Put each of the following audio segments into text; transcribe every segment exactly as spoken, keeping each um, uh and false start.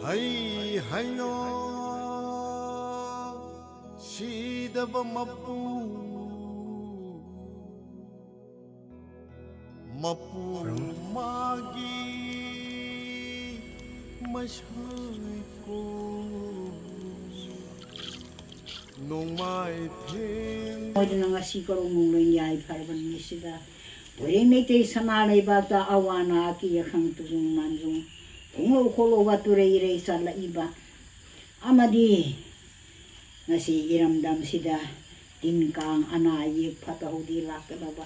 ꯍꯩ ꯍꯩꯅꯧ ꯁꯤꯗꯕ ꯃꯄꯨ ꯃꯄꯨ ꯃꯥꯒꯤ ꯃꯁꯥꯏꯀꯣ ꯅꯣꯡꯃꯥꯏꯊꯦꯡ꯫ ꯃꯣꯏꯗꯨꯅ ꯉꯁꯤ ꯀꯔꯣꯡ ꯅꯣꯡꯂꯦꯟ ꯌꯥꯏꯐꯔꯕ ꯅꯨꯃꯤꯠꯁꯤꯗ ꯄꯣꯏꯔꯩ ꯃꯩꯇꯩ ꯁꯅꯥ ꯂꯩꯕꯥꯛꯇ ꯑꯋꯥ ꯑꯅꯥ ꯑꯀꯤ ꯑꯈꯪ ꯇꯨꯖꯨꯡ ꯃꯥꯟꯖꯨꯡ ꯐꯣꯡꯂꯧ ꯈꯣꯠꯂꯧꯕ ꯇꯨꯔꯩ ꯏꯔꯩ ꯆꯠꯂꯛꯏꯕ ꯑꯃꯗꯤ ꯉꯁꯤ ꯏꯔꯝꯗꯝꯁꯤꯗ ꯇꯤꯟ ꯀꯥꯡ ꯑꯅꯥ ꯑꯌꯦꯛ ꯐꯠꯇ ꯍꯥꯎꯗꯤ ꯂꯥꯛꯀꯗꯕ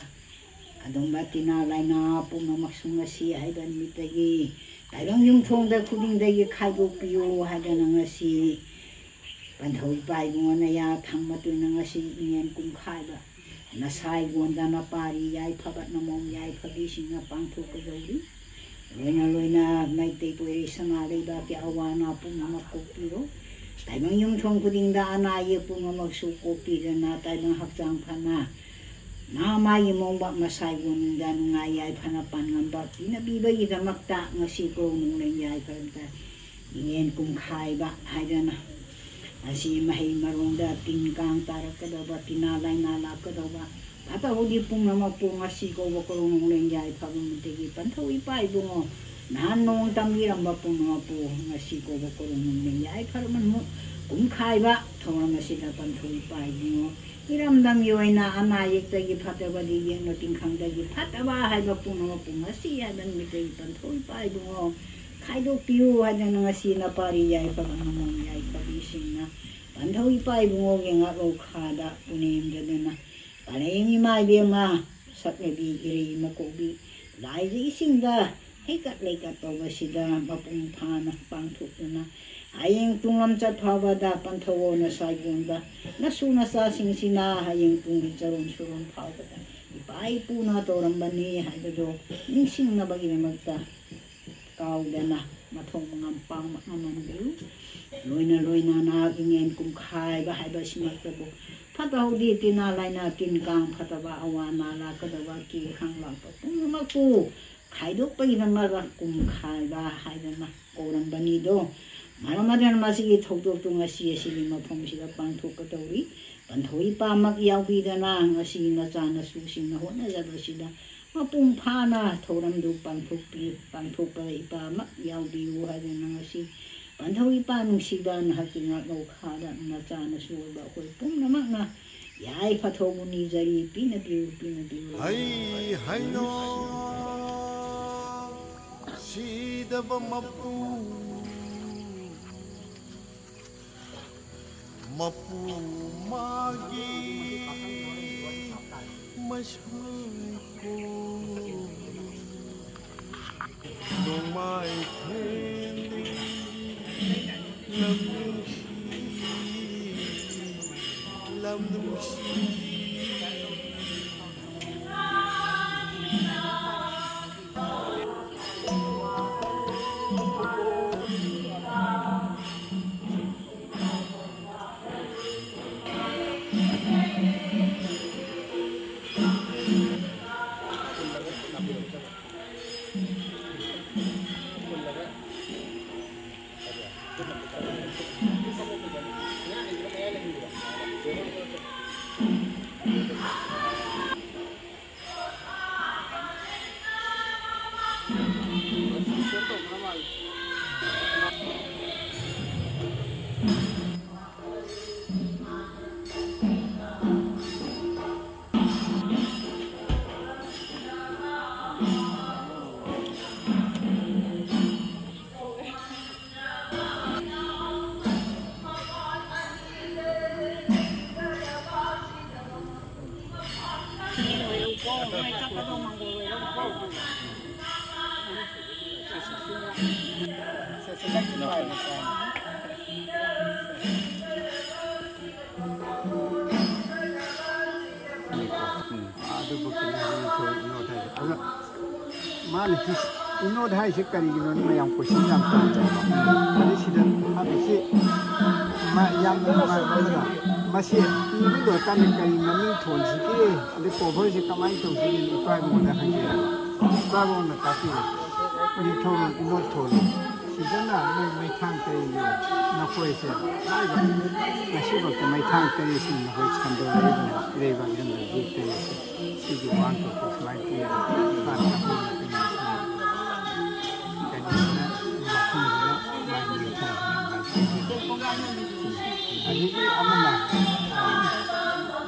ꯑꯗꯨꯝꯕ ꯇꯤꯟꯅꯥ ꯂꯥꯏꯅꯥ ꯄꯨꯝꯅꯃꯛꯁꯨ ꯉꯁꯤ ꯍꯥꯏꯕ ꯅꯨꯃꯤꯠꯇꯒꯤ ꯇꯥꯏꯕꯪ ꯌꯨꯝꯊꯣꯡꯗ ꯈꯨꯗꯤꯡꯗꯒꯤ ꯈꯥꯏꯗꯣꯛꯄꯤꯌꯨ ꯍꯥꯏꯗꯅ ꯉꯁꯤ ꯄꯟꯊꯧ ꯏꯄꯥ ꯏꯕꯨꯡꯉꯣ ꯅꯌꯥ ꯊꯪ ꯃꯇꯨꯅ ꯉꯁꯤ ꯏꯉꯦꯟ ꯀꯨꯝꯈꯥꯏꯕ ꯅꯁꯥꯏꯒꯣꯟꯗ ꯅꯄꯥꯔꯤ ꯌꯥꯏꯐꯕ ꯅꯃꯣꯝ ꯌꯥꯏꯐꯕꯤꯁꯤꯡꯅ ꯄꯥꯡꯊꯣꯛꯀꯗꯧꯔꯤ꯫ ꯂꯣꯏꯅ ꯂꯣꯏꯅ ꯃꯩꯇꯩ ꯄꯣꯏꯔꯩ ꯁꯅꯥ ꯂꯩꯕꯥꯛꯀꯤ ꯑꯋꯥ ꯑꯅꯥ ꯄꯨꯝꯅꯃꯛ ꯀꯣꯛꯄꯤꯔꯣ꯫ ꯇꯥꯏꯕꯪ ꯌꯨꯝꯊꯣꯡ ꯈꯨꯗꯤꯡꯗ ꯑꯅꯥ ꯑꯌꯦꯛ ꯄꯨꯝꯅꯃꯛꯁꯨ ꯀꯣꯛꯄꯤꯗꯅ ꯇꯥꯏꯕꯪ ꯍꯛꯆꯥꯡ ꯐꯅ ꯅꯍꯥ ꯃꯥꯒꯤ ꯃꯣꯡꯕ ꯃꯁꯥꯏꯒꯣꯟꯗ ꯅꯨꯡꯉꯥꯏ ꯌꯥꯏꯐꯅ ꯄꯥꯟꯉꯝꯕ ꯄꯤꯅꯕꯤꯕꯒꯤꯗꯃꯛꯇ ꯉꯁꯤ ꯀꯣꯔꯧ ꯅꯣꯡꯂꯦꯟ ꯌꯥꯏꯐꯔꯕꯗ ꯏꯉꯦꯟ ꯀꯨꯝꯈꯥꯏꯕ ꯍꯥꯏꯗꯅ ꯑꯁꯤ ꯃꯍꯩ ꯃꯔꯣꯡꯗ ꯇꯤꯟ ꯀꯥꯡ ꯇꯥꯔꯛꯀꯗꯧꯕ ꯇꯤꯟꯅꯥ ꯂꯥꯏꯅꯥ ꯂꯥꯛꯀꯗꯧꯕ ꯐꯠꯇ ꯍꯥꯎꯗꯤ ꯄꯨꯝꯅꯃꯛꯄꯨ ꯉꯁꯤ ꯀꯧꯕ ꯀꯣꯔꯧ ꯅꯣꯡꯂꯦꯟ ꯌꯥꯏꯐꯕ ꯅꯨꯃꯤꯠꯇꯒꯤ ꯄꯟꯊꯧ ꯏꯄꯥ ꯏꯕꯨꯡꯉꯣ ꯅꯍꯥꯟ ꯅꯣꯡ ꯇꯝꯕꯤꯔꯝꯕ ꯄꯨꯝꯅꯃꯛꯄꯨ ꯉꯁꯤ ꯀꯧꯕ ꯀꯣꯔꯧ ꯅꯣꯡꯂꯦꯟ ꯌꯥꯏꯐꯔꯕ ꯅꯨꯃꯤꯠ ꯀꯨꯝꯈꯥꯏꯕ ꯊꯧꯔꯝ ꯑꯁꯤꯗ ꯄꯟꯊꯧ ꯏꯄꯥ ꯏꯕꯨꯡꯉꯣ ꯏꯔꯝꯗꯝꯒꯤ ꯑꯣꯏꯅ ꯑꯅꯥ ꯑꯌꯦꯛꯇꯒꯤ ꯐꯠꯇꯕꯗꯤ ꯌꯦꯡꯅ ꯇꯤꯟꯈꯪꯗꯒꯤ ꯐꯠꯇꯕ ꯍꯥꯏꯕ ꯄꯨꯝꯅꯃꯛꯄꯨ ꯉꯁꯤ ꯍꯥꯏꯕ ꯅꯨꯃꯤꯠꯇꯒꯤ ꯄꯟꯊꯧ ꯏꯄꯥ ꯏꯕꯨꯡꯉꯣ ꯈꯥꯏꯗꯣꯛꯄꯤꯌꯨ ꯍꯥꯏꯗꯅ ꯉꯁꯤ ꯅꯄꯥꯔꯤ ꯌꯥꯏꯐꯕ ꯅꯃꯣꯝ ꯌꯥꯏꯐꯕꯤꯁꯤꯡꯅ ꯄꯟꯊꯧ ꯏꯄꯥ ꯏꯕꯨꯡꯉꯣꯒꯤ ꯉꯥꯛꯂꯧ ꯈꯥꯗ ꯄꯨꯅꯦꯝꯗꯗꯨꯅ ꯄꯔꯦꯡ ꯏꯃꯥ ꯏꯕꯦꯝꯃ ꯁꯛꯅꯕꯤ ꯏꯔꯩ ꯏꯃꯥ ꯀꯧꯕꯤ ꯂꯥꯏꯖ ꯏꯁꯤꯡꯗ ꯍꯩꯀꯠ ꯂꯩꯀꯠ ꯇꯧꯕꯁꯤꯗ ꯃꯄꯨꯡ ꯐꯥꯅ ꯄꯥꯡꯊꯣꯛꯇꯨꯅ ꯍꯌꯦꯡ ꯇꯨꯡ ꯂꯝꯆꯠ ꯐꯥꯎꯕꯗ ꯄꯟꯊꯧ ꯑꯣꯏꯅ ꯁꯥꯏꯒꯣꯟꯕ ꯅꯁꯨ ꯅꯆꯥꯁꯤꯡꯁꯤꯅ ꯍꯌꯦꯡ ꯇꯨꯡꯒꯤ ꯆꯔꯣꯟ ꯁꯨꯔꯣꯟ ꯐꯥꯎꯕꯗ ꯏꯄꯥ ꯏꯄꯨꯅ ꯇꯧꯔꯝꯕꯅꯤ ꯍꯥꯏꯕꯗꯨ ꯅꯤꯡꯁꯤꯡꯅꯕꯒꯤꯗꯃꯛꯇ ꯀꯥꯎꯗꯅ ꯃꯊꯧ ꯃꯉꯝ ꯄꯥꯡꯕ ꯉꯝꯍꯟꯕꯤꯌꯨ꯫ ꯂꯣꯏꯅ ꯂꯣꯏꯅꯅ ꯏꯉꯦꯟ ꯀꯨꯝꯈꯥꯏꯕ ꯍꯥꯏꯕꯁꯤꯃꯛꯇꯕꯨ ꯐꯠꯇ ꯍꯥꯎꯗꯤ ꯇꯤꯟꯅꯥ ꯂꯥꯏꯅꯥ ꯇꯤꯟ ꯀꯥꯡ ꯐꯠꯇꯕ ꯑꯋꯥ ꯑꯅꯥ ꯂꯥꯛꯀꯗꯕ ꯑꯀꯤ ꯑꯈꯪ ꯂꯥꯛꯄ ꯄꯨꯝꯅꯃꯛꯄꯨ ꯈꯥꯏꯗꯣꯛꯄꯒꯤꯗꯃꯛ ꯀꯨꯝꯈꯥꯏꯕ ꯍꯥꯏꯗꯅ ꯀꯧꯔꯝꯕꯅꯤꯗꯣ꯫ ꯃꯔꯝ ꯑꯗꯨꯅ ꯃꯁꯤꯒꯤ ꯊꯧꯗꯣꯛꯇꯨ ꯉꯁꯤ ꯑꯁꯤꯒꯤ ꯃꯐꯝꯁꯤꯗ ꯄꯥꯡꯊꯣꯛꯀꯗꯧꯔꯤ꯫ ꯄꯟꯊꯧ ꯏꯄꯥꯃꯛ ꯌꯥꯎꯕꯤꯗꯅ ꯉꯁꯤ ꯅꯆꯥꯅꯁꯨꯁꯤꯡꯅ ꯍꯣꯠꯅꯖꯕꯁꯤꯗ ꯃꯄꯨꯡ ꯐꯥꯅ ꯊꯧꯔꯝꯗꯨ ꯄꯥꯡꯊꯣꯛꯄꯤ-, ꯄꯥꯡꯊꯣꯛꯄꯗ ꯏꯄꯥꯃꯛ ꯌꯥꯎꯕꯤꯌꯨ ꯍꯥꯏꯗꯅ ꯉꯁꯤ ꯄꯟꯊꯧ ꯏꯄꯥ ꯅꯨꯡꯁꯤꯕ ꯅꯍꯥꯛꯀꯤ ꯉꯥꯛꯂꯧꯈꯥꯗ ꯅꯆꯥꯅꯁꯨ ꯑꯣꯏꯕ ꯑꯩꯈꯣꯏ ꯄꯨꯝꯅꯃꯛꯅ ꯌꯥꯏꯐ ꯊꯧꯕ ꯅꯤꯖꯔꯤ꯫ ꯄꯤꯅꯕꯤꯌꯨ, ꯄꯤꯅꯕꯤꯌꯨ꯫ ꯍꯩ ꯍꯩꯅꯧ ꯁꯤꯗꯕ ꯃꯄꯨ, ꯃꯄꯨ ꯃꯥꯒꯤ ꯃꯁꯥꯏꯀꯣ꯫ ꯅꯣꯡꯃꯥꯏꯊꯦꯟ ꯂꯝ ꯅꯨꯡꯁꯤ, ꯂꯝ ꯅꯨꯡꯁꯤ꯫ ꯑꯗꯨꯕꯨ ꯀꯩꯅꯣ ꯍꯥꯏꯁꯦ, ꯏꯅꯣꯠ ꯍꯥꯏꯁꯦ꯫ ꯑꯗꯣ ꯃꯥꯅ ꯍꯤꯁ-, ꯏꯅꯣꯠ ꯍꯥꯏꯁꯦ ꯀꯔꯤꯒꯤꯅꯣ? ꯃꯌꯥꯝ ꯀꯣꯏꯁꯟ ꯌꯥꯝ ꯇꯧꯔꯦꯕ꯫ ꯑꯗꯩ ꯁꯤꯗ ꯍꯥꯏꯕꯁꯤ ꯃꯥ ꯌꯥꯝꯅ ꯅꯨꯡꯉꯥꯏꯕ ꯑꯃꯅ ꯃꯁꯤ ꯏꯕ ꯂꯣꯏꯔꯀꯥꯟꯗ ꯀꯔꯤ ꯃꯃꯤꯡ ꯊꯣꯟꯁꯤꯒꯦ, ꯑꯗꯩ ꯀꯣꯚꯔꯁꯤ ꯀꯃꯥꯏꯅ ꯇꯧꯁꯤꯒꯦ ꯏꯄꯥ ꯏꯄꯨꯗ ꯍꯪꯖꯩ꯫ ꯆꯥꯔꯣꯅ ꯇꯥꯛꯄꯤꯔꯦ꯫ ꯅꯤꯡꯊꯧꯔꯣꯜ ꯏꯅꯣꯠ ꯊꯣꯜꯂꯣ꯫ ꯁꯤꯗꯅ ꯅꯣꯏ ꯃꯩꯊꯥꯡ ꯀꯔꯤꯒꯤ ꯅꯈꯣꯏꯁꯦ ꯍꯥꯏꯕ ꯉꯁꯤꯐꯥꯎꯗ ꯃꯩꯊꯥꯡ ꯀꯔꯤꯁꯤꯡ ꯅꯈꯣꯏ ꯁꯟꯗꯣꯛꯂꯛꯏꯕꯅ ꯏꯔꯩꯕꯥꯛ ꯏꯔꯝꯗꯝ ꯌꯦꯛꯇꯔꯤꯁꯦ꯫ ꯁꯤꯒꯤ ꯋꯥꯍꯟꯊꯣꯛꯁꯦ ꯁꯨꯃꯥꯏꯅ ꯄꯤꯔꯒ ꯏꯝꯐꯥꯜ ꯀꯥꯡꯄꯣꯛꯄꯤ ꯃꯇꯝꯒꯤ ꯀꯩꯅꯣꯁꯤꯅ ꯃꯐꯝꯁꯤꯅ ꯃꯥꯒꯤ ꯅꯤꯡꯊꯧꯁꯤꯅ ꯃꯥꯏ ꯄꯤꯕꯤꯔꯦ꯫ ꯑꯗꯒꯤ ꯑꯃꯅ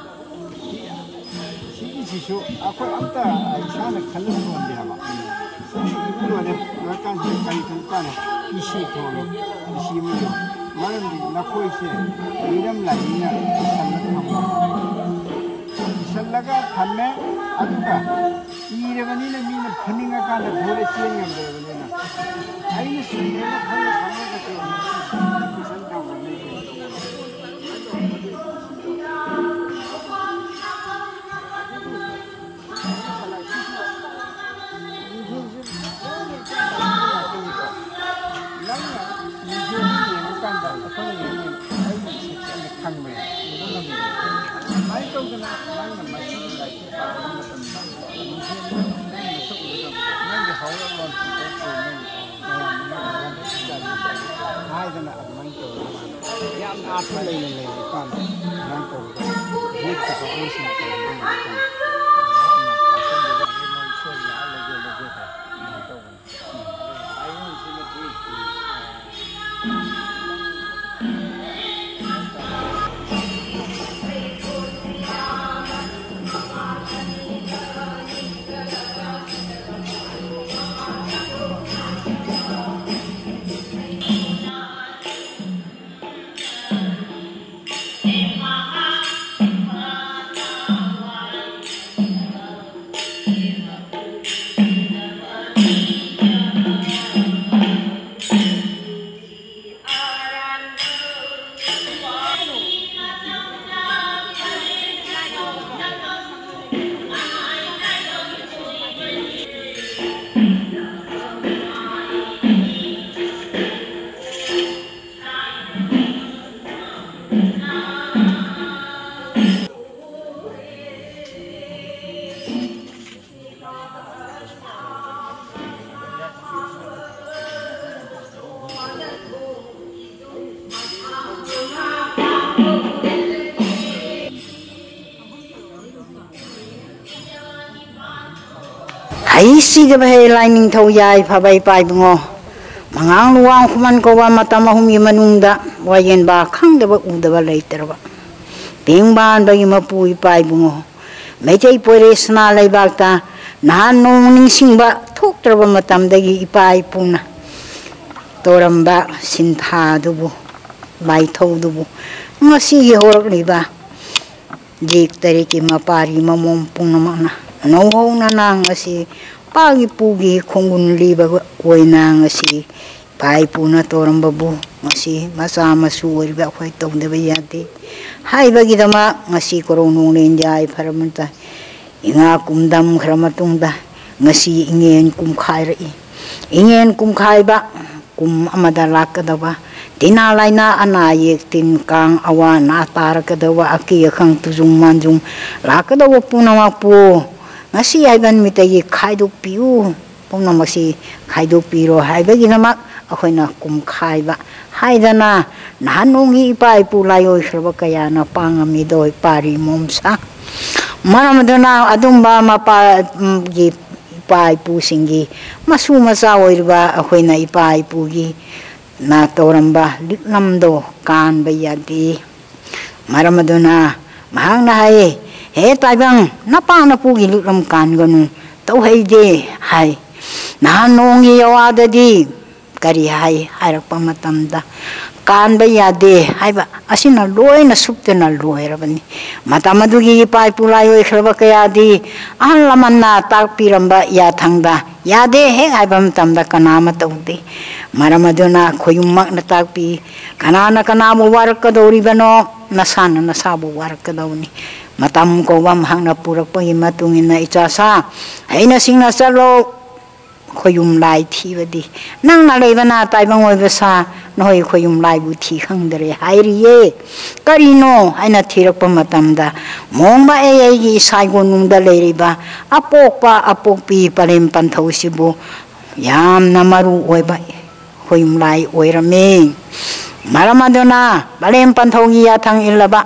ꯁꯤꯒꯤꯁꯤꯁꯨ ꯑꯩꯈꯣꯏ ꯑꯝꯇ ꯏꯁꯥꯅ ꯈꯜꯂꯒ ꯂꯣꯟꯗꯦ ꯍꯥꯏꯕ꯫ ꯁꯤꯒꯤ ꯏꯕꯨ ꯂꯣꯏꯔꯦ ꯂꯣꯏꯔꯀꯥꯟꯁꯤꯗ ꯀꯔꯤ ꯇꯧ ꯀꯥꯟꯗ ꯏꯁꯤ ꯊꯣꯛꯑꯦ꯫ ꯏꯁꯤ ꯑꯃ ꯂꯩ꯫ ꯃꯔꯝꯗꯤ ꯅꯈꯣꯏꯁꯦ ꯃꯤꯔꯝ ꯂꯥꯏꯅꯤꯡꯅ ꯏꯁꯜꯂ ꯊꯝꯃꯣ꯫ ꯏꯁꯜꯂꯒ ꯊꯝꯃꯦ꯫ ꯑꯗꯨꯒ ꯏꯔꯕꯅꯤꯅ ꯃꯤꯅ ꯐꯨꯅꯤꯡꯉꯀꯥꯟꯗ ꯐꯨꯔ ꯆꯦꯟ ꯉꯝꯗ꯭ꯔꯕꯅꯤꯅ ꯑꯩꯅ ꯁꯨꯝꯃꯦꯅ ꯈꯜꯂ ꯊꯝꯃꯒ ꯀꯩꯅꯣ ꯏꯁꯜ ꯊꯝꯕꯅꯤ꯫ ꯅꯪꯅ ꯃꯤꯡꯁꯦꯜꯗ ꯌꯦꯡꯉꯀꯥꯟꯗ ꯑꯩꯈꯣꯏꯅ ꯌꯦꯡꯉꯀꯥꯟꯗ ꯑꯩꯒꯤ ꯏꯁꯛꯁꯦ ꯑꯩꯅ ꯈꯪꯕꯅꯦ, ꯎꯕ ꯉꯝꯃꯦ꯫ ꯑꯗꯨꯃꯥꯏꯅ ꯇꯧꯗꯅ ꯅꯪꯅ ꯃꯁꯤꯒꯤ ꯂꯥꯏꯔꯤꯛꯁꯦ ꯄꯥꯕ ꯃꯇꯝꯗ ꯃꯤꯡꯁꯦꯜꯗ ꯅꯪꯒꯤ ꯅꯁꯛ ꯎꯒꯗꯕ, ꯅꯪꯒꯤ ꯍꯧꯔꯛꯂꯣꯟ ꯁꯤꯡꯇꯣꯛ ꯅꯪꯒꯤ ꯃꯌꯥꯝꯅ ꯅꯪꯒꯤ ꯋꯥꯍꯟꯊꯣꯛꯁꯤꯡ ꯍꯥꯏꯗꯅ ꯑꯗꯨꯃꯥꯏꯅ ꯇꯧꯔꯒ ꯌꯥꯝꯅ ꯑꯥꯔꯊ ꯂꯩꯅ ꯂꯩꯔ ꯀꯥꯟꯗ ꯑꯗꯨꯃꯥꯏꯅ ꯇꯧꯔꯒ ꯌꯦꯛꯈꯤꯕ ꯑꯃꯁꯤꯡ ꯇꯧꯔꯒ ꯂꯩꯔꯀꯥꯟꯗ ꯑꯩ ꯁꯤꯗꯕ ꯍꯦ ꯂꯥꯏꯅꯤꯡꯊꯧ ꯌꯥꯏꯐꯕ ꯏꯄꯥ ꯏꯕꯨꯡꯉꯣ, ꯃꯉꯥꯡ ꯂꯨꯋꯥꯡ ꯈꯨꯃꯟ ꯀꯧꯕ ꯃꯇꯝ ꯑꯍꯨꯝꯒꯤ ꯃꯅꯨꯡꯗ ꯋꯥꯌꯦꯟꯕ ꯈꯪꯗꯕ ꯎꯗꯕ ꯂꯩꯇ꯭ꯔꯕ, ꯄꯦꯡꯕꯥꯟꯕꯒꯤ ꯃꯄꯨ ꯏꯄꯥ ꯏꯕꯨꯡꯉꯣ, ꯃꯩꯇꯩ ꯄꯣꯏꯔꯦꯁꯅꯥ ꯂꯩꯕꯥꯛꯇ ꯅꯍꯥꯟ ꯅꯣꯡ ꯅꯤꯡꯁꯤꯡꯕ ꯊꯣꯛꯇ꯭ꯔꯕ ꯃꯇꯝꯗꯒꯤ ꯏꯄꯥ ꯏꯄꯨꯅ ꯇꯧꯔꯝꯕ ꯁꯤꯟꯊꯥꯗꯨꯕꯨ, ꯂꯥꯏꯊꯧꯗꯨꯕꯨ ꯉꯁꯤꯒꯤ ꯍꯧꯔꯛꯂꯤꯕ ꯌꯦꯛ ꯇꯔꯦꯠꯀꯤ ꯃꯄꯥꯔꯤ ꯃꯃꯣꯝ ꯄꯨꯝꯅꯃꯛꯅ ꯅꯧꯍꯧꯅꯅ ꯉꯁꯤ ꯄꯥꯒꯤ ꯄꯨꯒꯤ ꯈꯣꯡꯒꯨꯟ ꯂꯤꯕ ꯑꯣꯏꯅ ꯉꯁꯤ ꯏꯄꯥ ꯏꯄꯨꯅ ꯇꯧꯔꯝꯕꯕꯨ ꯉꯁꯤ ꯃꯆꯥ ꯃꯁꯨ ꯑꯣꯏꯔꯤꯕ ꯑꯩꯈꯣꯏ ꯇꯧꯗꯕ ꯌꯥꯗꯦ꯫ ꯍꯥꯏꯕꯒꯤꯗꯃꯛ ꯉꯁꯤ ꯀꯣꯔꯧ ꯅꯣꯡꯂꯦꯟ ꯌꯥꯏꯐꯔꯕꯇ ꯏꯉꯥ ꯀꯨꯝꯗꯝꯈ꯭ꯔ ꯃꯇꯨꯡꯗ ꯉꯁꯤ ꯏꯉꯦꯟ ꯀꯨꯝꯈꯥꯏꯔꯛꯏ꯫ ꯏꯉꯦꯟ ꯀꯨꯝꯈꯥꯏꯕ ꯀꯨꯝ ꯑꯃꯗ ꯂꯥꯛꯀꯗꯕ ꯇꯤꯟꯅꯥ ꯂꯥꯏꯅꯥ, ꯑꯅꯥ ꯑꯌꯦꯛ, ꯇꯤꯟ ꯀꯥꯡ, ꯑꯋꯥ ꯑꯅꯥ ꯇꯥꯔꯛꯀꯗꯕ, ꯑꯀꯤ ꯑꯈꯪ, ꯇꯨꯖꯨꯡ ꯃꯥꯟꯖꯨꯡ ꯂꯥꯛꯀꯗꯧꯕ ꯄꯨꯝꯅꯃꯛꯄꯨ ꯉꯁꯤ ꯍꯥꯏꯕ ꯅꯨꯃꯤꯠꯇꯒꯤ ꯈꯥꯏꯗꯣꯛꯄꯤꯌꯨ꯫ ꯄꯨꯝꯅꯃꯛꯁꯤ ꯈꯥꯏꯗꯣꯛꯄꯤꯔꯣ ꯍꯥꯏꯕꯒꯤꯗꯃꯛ ꯑꯩꯈꯣꯏꯅ ꯀꯨꯝꯈꯥꯏꯕ ꯍꯥꯏꯗꯅ ꯅꯍꯥꯟ ꯅꯣꯡꯒꯤ ꯏꯄꯥ ꯏꯄꯨ ꯂꯥꯏꯑꯣꯏꯈ꯭ꯔꯕ ꯀꯌꯥꯅ ꯄꯥꯡꯉꯝꯃꯤꯗꯣ ꯏꯄꯥꯔꯤ ꯃꯣꯝꯁꯥ꯫ ꯃꯔꯝ ꯑꯗꯨꯅ ꯑꯗꯨꯝꯕ ꯃꯄꯥꯒꯤ ꯏꯄꯥ ꯏꯄꯨꯁꯤꯡꯒꯤ ꯃꯁꯨ ꯃꯆꯥ ꯑꯣꯏꯔꯤꯕ ꯑꯩꯈꯣꯏꯅ ꯏꯄꯥ ꯏꯄꯨꯒꯤ ꯅ ꯇꯧꯔꯝꯕ ꯂꯤꯛꯂꯝꯗꯣ ꯀꯥꯟꯕ ꯌꯥꯗꯦ꯫ ꯃꯔꯝ ꯑꯗꯨꯅ ꯃꯍꯥꯛꯅ ꯍꯥꯏꯌꯦ, "ꯍꯦ ꯇꯥꯏꯕꯪ, ꯅꯄꯥ ꯅꯄꯨꯒꯤ ꯂꯤꯛꯂꯝ ꯀꯥꯟꯒꯅꯨ, ꯇꯧꯍꯩꯗꯦ" ꯍꯥꯏ꯫ ꯅꯍꯥꯟ ꯅꯣꯡꯒꯤ ꯌꯋꯥꯗꯗꯤ ꯀꯔꯤ ꯍꯥꯏ ꯍꯥꯏꯔꯛꯄ ꯃꯇꯝꯗ, ꯀꯥꯟꯕ ꯌꯥꯗꯦ ꯍꯥꯏꯕ ꯑꯁꯤꯅ ꯂꯣꯏꯅ ꯁꯨꯞꯇꯅ ꯂꯣꯏꯔꯕꯅꯤ꯫ ꯃꯇꯝ ꯑꯗꯨꯒꯤ ꯏꯄꯥ ꯏꯄꯨ ꯂꯥꯏꯑꯣꯏꯈ꯭ꯔꯕ ꯀꯌꯥꯗꯤ ꯑꯍꯜ ꯂꯃꯟꯅ ꯇꯥꯛꯄꯤꯔꯝꯕ ꯌꯥꯊꯪꯗ ꯌꯥꯗꯦ ꯍꯦꯛ ꯍꯥꯏꯕ ꯃꯇꯝꯗ ꯀꯅꯥ ꯑꯃ ꯇꯧꯗꯦ꯫ ꯃꯔꯝ ꯑꯗꯨꯅ ꯈꯣꯌꯨꯝꯃꯛꯅ ꯇꯥꯛꯄꯤ, "ꯀꯅꯥꯅ ꯀꯅꯥꯕꯨ ꯋꯥꯔꯛꯀꯗꯧꯔꯤꯕꯅꯣ? ꯅꯁꯥꯅ ꯅꯁꯥꯕꯨ ꯋꯥꯔꯛꯀꯗꯧꯅꯤ꯫ ꯃꯇꯝ ꯀꯧꯕ ꯑꯃ ꯍꯥꯛꯅ ꯄꯨꯔꯛꯄꯒꯤ ꯃꯇꯨꯡ ꯏꯟꯅ ꯏꯆꯥꯁꯥ, ꯍꯩꯅ ꯁꯤꯡꯅ ꯆꯠꯂꯣ꯫ ꯈꯣꯌꯨꯝ ꯂꯥꯏ ꯊꯤꯕꯗꯤ ꯅꯪꯅ ꯂꯩꯕꯅ ꯇꯥꯏꯕꯪ ꯑꯣꯏꯕ ꯁꯥ, ꯅꯈꯣꯏ ꯈꯣꯌꯨꯝ ꯂꯥꯏꯕꯨ ꯊꯤ ꯈꯪꯗꯔꯦ" ꯍꯥꯏꯔꯤꯌꯦ꯫ ꯀꯔꯤꯅꯣ ꯍꯥꯏꯅ ꯊꯤꯔꯛꯄ ꯃꯇꯝꯗ, ꯃꯣꯡꯕ ꯑꯩ ꯑꯩꯒꯤ ꯏꯁꯥ ꯏꯒꯣꯟꯅꯨꯡꯗ ꯂꯩꯔꯤꯕ ꯑꯄꯣꯛꯄ ꯑꯄꯣꯛꯄꯤ ꯄꯔꯦꯝ ꯄꯟꯊꯧꯁꯤꯕꯨ ꯌꯥꯝꯅ ꯃꯔꯨ ꯑꯣꯏꯕ ꯈꯣꯌꯨꯝ ꯂꯥꯏ ꯑꯣꯏꯔꯝꯃꯤ꯫ ꯃꯔꯝ ꯑꯗꯨꯅ ꯄꯔꯦꯝ ꯄꯟꯊꯧꯒꯤ ꯌꯥꯊꯪ ꯏꯜꯂꯕ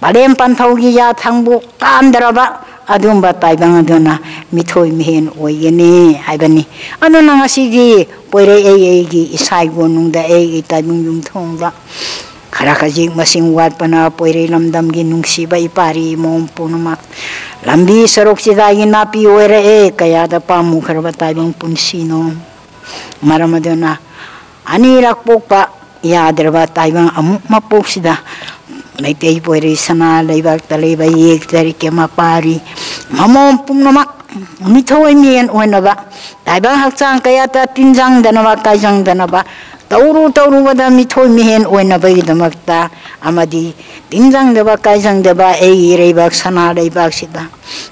ꯄꯂꯦꯝ ꯄꯟꯊꯧꯒꯤ ꯌꯥ ꯊꯪꯕꯨ ꯀꯥꯟꯗ꯭ꯔꯕ ꯑꯗꯨꯝꯕ ꯇꯥꯏꯕꯪ ꯑꯗꯨꯅ ꯃꯤꯊꯣꯏ ꯃꯤꯍꯦꯟ ꯑꯣꯏꯒꯅꯤ ꯍꯥꯏꯕꯅꯤ꯫ ꯑꯗꯨꯅ ꯉꯁꯤꯗꯤ ꯄꯣꯏꯔꯩ ꯑꯩ ꯑꯩꯒꯤ ꯏꯁꯥ ꯏꯒꯣꯟꯅꯨꯡꯗ ꯑꯩꯒꯤ ꯇꯥꯏꯕꯪ ꯌꯨꯝꯊꯣꯡꯗ ꯈꯔ ꯈꯖꯤꯛ ꯃꯁꯤꯡ ꯋꯥꯠꯄꯅ ꯄꯣꯏꯔꯩ ꯂꯝꯗꯝꯒꯤ ꯅꯨꯡꯁꯤꯕ ꯏꯄꯥꯔꯤ ꯏꯃꯣꯝ ꯄꯨꯝꯅꯃꯛ ꯂꯝꯕꯤ ꯁꯔꯨꯛꯁꯤꯗꯒꯤ ꯅꯥꯄꯤ ꯑꯣꯏꯔꯛꯑꯦ꯫ ꯀꯌꯥꯗ ꯄꯥꯝꯃꯨꯈ꯭ꯔꯕ ꯇꯥꯏꯕꯪ ꯄꯨꯟꯁꯤꯅꯣ꯫ ꯃꯔꯝ ꯑꯗꯨꯅ ꯑꯅꯤꯔꯛ ꯄꯣꯛꯄ ꯌꯥꯗ꯭ꯔꯕ ꯇꯥꯏꯕꯪ ꯑꯃꯨꯛ ꯃꯄꯣꯛꯁꯤꯗ ꯃꯩꯇꯩ ꯄꯣꯏꯔꯩ ꯁꯅꯥ ꯂꯩꯕꯥꯛꯇ ꯂꯩꯕ ꯌꯦꯛꯇꯔꯤꯛꯀꯤ ꯃꯄꯥꯔꯤ ꯃꯃꯣꯝ ꯄꯨꯝꯅꯃꯛ ꯃꯤꯊꯣꯏ ꯃꯤꯍꯦꯟ ꯑꯣꯏꯅꯕ, ꯇꯥꯏꯕꯪ ꯍꯛꯆꯥꯡ ꯀꯌꯥꯇ ꯇꯤꯟꯖꯪꯗꯅꯕ ꯀꯥꯏꯖꯪꯗꯅꯕ, ꯇꯧꯔꯨ ꯇꯧꯔꯨꯕꯗ ꯃꯤꯊꯣꯏ ꯃꯤꯍꯦꯟ ꯑꯣꯏꯅꯕꯒꯤꯗꯃꯛꯇ ꯑꯃꯗꯤ ꯇꯤꯟꯖꯪꯗꯕ ꯀꯥꯏꯖꯪꯗꯕ ꯑꯩꯒꯤ ꯏꯔꯩꯕꯥꯛ ꯁꯅꯥ ꯂꯩꯕꯥꯛꯁꯤꯗ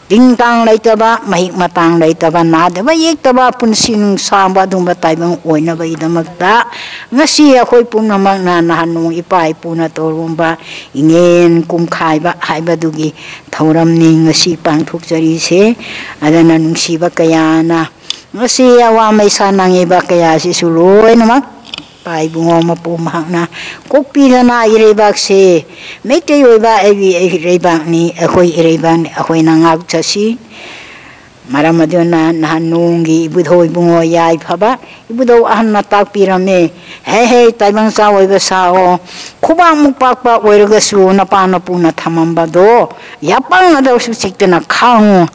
ꯇꯤꯟ ꯀꯥꯡ ꯂꯩꯇꯕ, ꯃꯍꯤꯛ ꯃꯇꯥꯡ ꯂꯩꯇꯕ, ꯅꯥꯗꯕ ꯌꯦꯛꯇꯕ ꯄꯨꯟꯁꯤ ꯅꯨꯡꯁꯥꯡꯕ ꯑꯗꯨꯒꯨꯝꯕ ꯇꯥꯏꯕꯪ ꯑꯣꯏꯅꯕꯒꯤꯗꯃꯛꯇ ꯉꯁꯤ ꯑꯩꯈꯣꯏ ꯄꯨꯝꯅꯃꯛꯅ ꯅꯍꯥꯟ ꯅꯣꯡ ꯏꯄꯥ ꯏꯄꯨꯅ ꯇꯧꯔꯝꯕ ꯏꯉꯦꯟ ꯀꯨꯝꯈꯥꯏꯕ ꯍꯥꯏꯕꯗꯨꯒꯤ ꯊꯧꯔꯝꯅꯤ ꯉꯁꯤ ꯄꯥꯡꯊꯣꯛꯆꯔꯤꯁꯦ꯫ ꯑꯗꯨꯅ ꯅꯨꯡꯁꯤꯕ ꯀꯌꯥꯅ ꯉꯁꯤ ꯑꯋꯥ ꯃꯩꯁꯥ ꯅꯪꯉꯤꯕ ꯀꯌꯥꯁꯤꯁꯨ ꯂꯣꯏꯅꯃꯛ ꯏꯄꯥ ꯏꯕꯨꯡꯉꯣ ꯃꯄꯨ ꯃꯍꯥꯛꯅ ꯀꯣꯛꯄꯤꯗꯅ ꯏꯔꯩꯕꯥꯛꯁꯦ ꯃꯩꯇꯩ ꯑꯣꯏꯕ ꯑꯩꯒꯤ ꯏꯔꯩꯕꯥꯛꯅꯤ, ꯑꯩꯈꯣꯏ ꯏꯔꯩꯕꯥꯛꯅꯤ, ꯑꯩꯈꯣꯏꯅ ꯉꯥꯛꯆꯁꯤ꯫ ꯃꯔꯝ ꯑꯗꯨꯅ ꯅꯍꯥꯟ ꯅꯣꯡꯒꯤ ꯏꯕꯨꯙꯧ ꯏꯕꯨꯡꯉꯣ ꯌꯥꯏꯐꯕ ꯏꯕꯨꯙꯧ ꯑꯍꯟꯅ ꯇꯥꯛꯄꯤꯔꯝꯃꯦ, "ꯍꯦ ꯍꯦ ꯇꯥꯏꯕꯪ ꯆꯥ ꯑꯣꯏꯕ ꯁꯥꯑꯣ, ꯈꯨꯕꯥꯛꯃꯨꯛ ꯄꯥꯛꯄ ꯑꯣꯏꯔꯒꯁꯨ ꯅꯄꯥ ꯅꯄꯨꯅ ꯊꯝꯃꯝꯕꯗꯣ ꯌꯥꯄꯪ ꯑꯗꯨꯁꯨ ꯆꯤꯛꯇꯅ ꯈꯥꯡꯉꯨ,